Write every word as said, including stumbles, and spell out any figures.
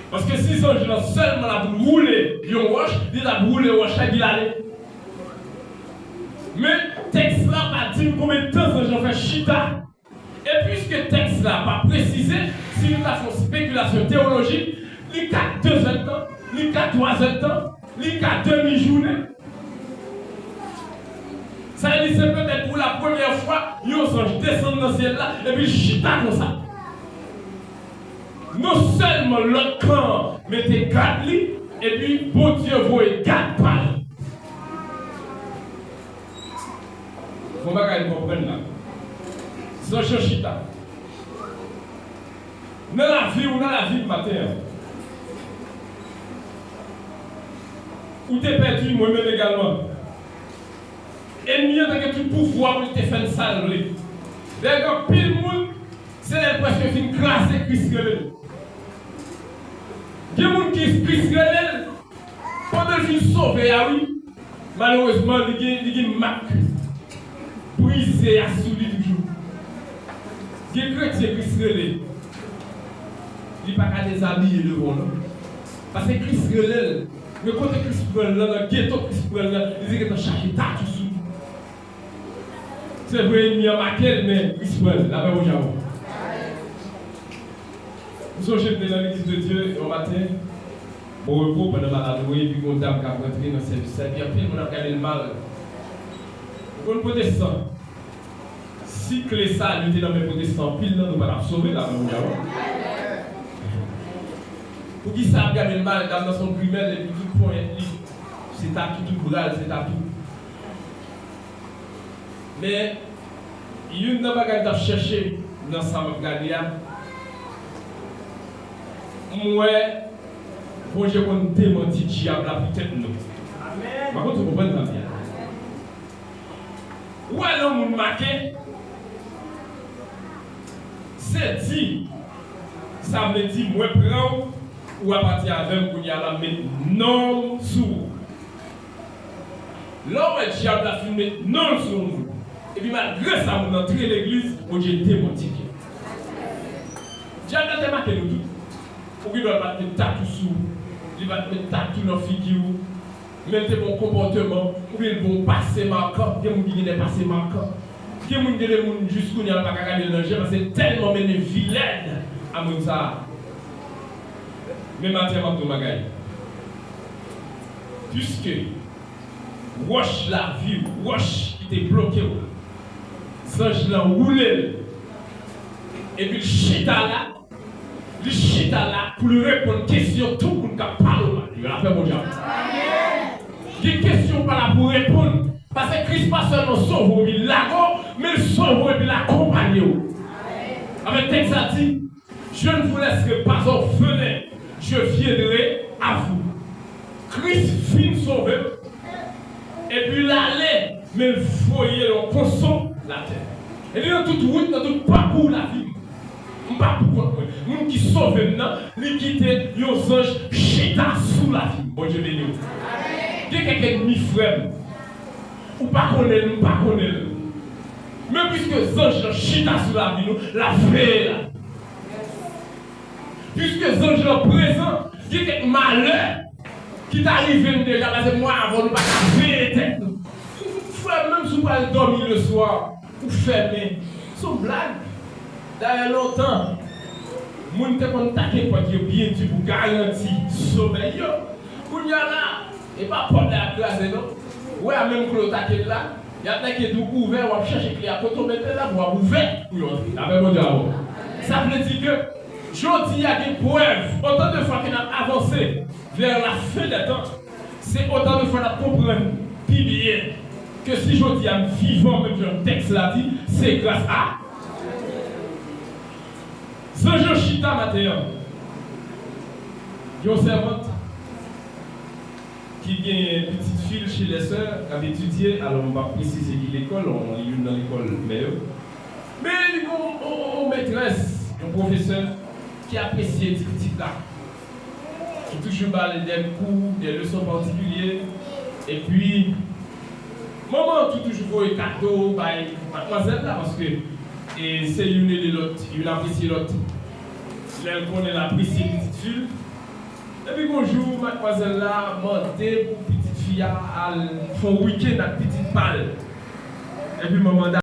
Paske si zanj lan sèlman l ap woule yon wòch, li t ap woule wòch la epi l ale. Men, tèks la pa di n konbyen tan zanj lan fè chita. E piske tèks la pa presize, si nou ta fè yon spekilasyon teyolojik, li ka de zèdtan, li ka twa zèdtan, li ka demi jounen. Sa vle di se petèt pou la premyè fwa yon zanj desann nan syèl la epi l chita konsa. Non sèlman lòt kan an mete gad li, epi Bondye voye gad pa l. Gon bagay n konprann la. Zanj lan chita. Nan lavi w, nan lavi m maten an, ou te pèdi, mwen menm egalman. Ènmi an te gen tout pouvwa pou l te fè n sa l vle. Dayè, gen anpil moun, se lè l prèske fin kraze, Kris rele l. Gen moun ki Kris rele l, pandan l fin sove a, wi, malerezman, li gen, li gen mak brize a sou li toujou. Gen kretyen Kris rele, li pa ka dezabiye devan w, non. Paske Kris rele l. Men kote Kris pran l lan, nan geto Kris pran l lan, li te gentan chaje tatou sou li. Se vre, ènmi an make l, men Kris pran l. Lapè Bondye avè w. M sonje m te nan Legliz de Dye yon maten, bon repo, pandan m al adore, epi gon dam k ap rantre nan sèvis la, epi anpil moun ap gade l mal. Ou konn pwotestan, si kle sali te nan men pwotestan anpil nan, nou pa t ap sove, lapè Bondye avè w. Poukisa ap gade l mal, dam nan se yon grimèl, epi tout ponyèt li, se tatou, tout bra l, se tatou. Men, youn nan bagay m t ap chèche nan sa m ap gade a, m wè Bondye konn demanti dyab la pou tèt nou. Amèn. M pa konn si w konprann sa m di a. Ou wè lè yon moun make, se di, sa vle di, mwen pran w, ou ap pati avè m kounye a la, m met non m sou ou. Lè w wè dyab la fin met non l sou yon moun, epi malgre sa moun nan antre legliz, Bondye demanti l. Dyab la te make nou tout. Ou gen dwa l pa t met tatou sou ou, li pa t met tatou nan figi w, men l te bon konpòteman, oubyen l bon pase makan, gen moun ki gen de pase makan. Gen moun, gen de moun jis kounye a pa ka gade l nan je, paske tèlman mennen vi lèd a moun sa a. Men maten an, m ap di w bagay. Piske wòch lavi w, wòch ki te bloke w la, zanj lan woule l, epi l chita la, li chita la pou l reponn kesyon tout moun k ap pale w mal. Lapè Bondye avè w. Gen kesyon w pa la pou w reponn. Paske Kris pa sèlman sove w epi l lage w, men l sove w epi l akonpanye w. Avèk tèks la di, je ne vous laisserai pas orphelins, je viendrai à vous. Kris fin sove m, epi l ale, men l voye yon konsolatè. E li nan tout wout, nan tout pakou lavi m. M pa poukont mwen. Moun ki sove m nan, li kite yon zanj chita sou lavi m. Bondye beni w. Gen kèk ènmi, frè m, ou pa konnen l, m pa konnen l. Men piske zanj lan chita sou lavi nou, l ap veye lavi nou. Piske zanj lan prezan, gen kèk malè ki ta rive n deja, paske mwen avè w, nou pa ka veye tèt nou. Frè m, menm si w pral dòmi leswa, ou fèmen. Se yon blag. Dayè, lontan, moun te konn take pòt yo byen di pou garanti somèy yo. Kounye a la, e pa pòt la y ap kraze, non. Ou wè a menm kle w take l la, y ap nèk tou ouvè, w ap chèche kle a kote w mete l la pou w ap ouvè pou yo antre. Lapè Bondye avè w. Sa vle di ke jodi a gen prèv, otan de fwa ke n ap avanse vers la fin des temps, se otan de fwa n ap konprann pi byen ke si jodi a m vivan, menm jan tèks la di, se gras a zanj yo chita maten an. Gen yon sèvant ki gen pitit fi l chez les sœurs, k ap etidye, alò m p ap presize ki lekòl, yon, youn nan lekòl mè yo. Men li gen yon, yon, yon metrès, yon pwofesè ki apresye ti pitit la, ki toujou ba l dè kou, dè leson patikilye. Epi, manman an tou toujou voye kado bay madmwazèl la, paske, e, se youn ede lòt, youn apresye lòt. Lè l konnen l apresye pitit fi l, Epi gon jou, madmwazèl la mande pou pitit fi a al fè yon wikenn ak pitit pa l. Epi manman